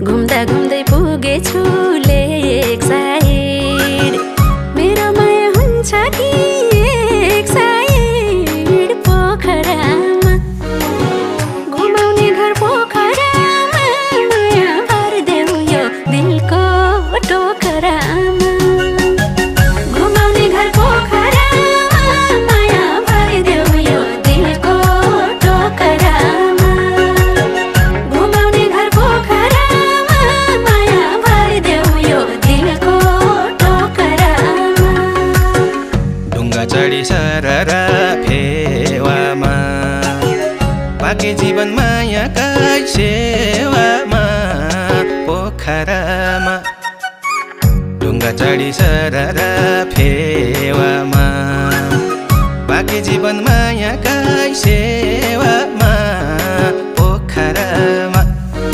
घुम्दा घुम्दै पुगेछु लेक साइड मेरो माया हुन्छ कि एक साइड पोखरामा घुमाउने घर पोखरामा माया भरिदेऊ यो दिलको टोकरामा घुमाउने घर पोखरामा माया भरिदेऊ यो दिलको टोकरामा घुमाउने घर पोखरामा माया भरिदेऊ यो दिलको टोकरामा ढुङ्गा चढी सररा फेवामा बाँकी जीवन मायाका सेवामा पोखरामा ढुङ्गा चढी सररा फेवामा बाँकी जीवन मायाका सेवामा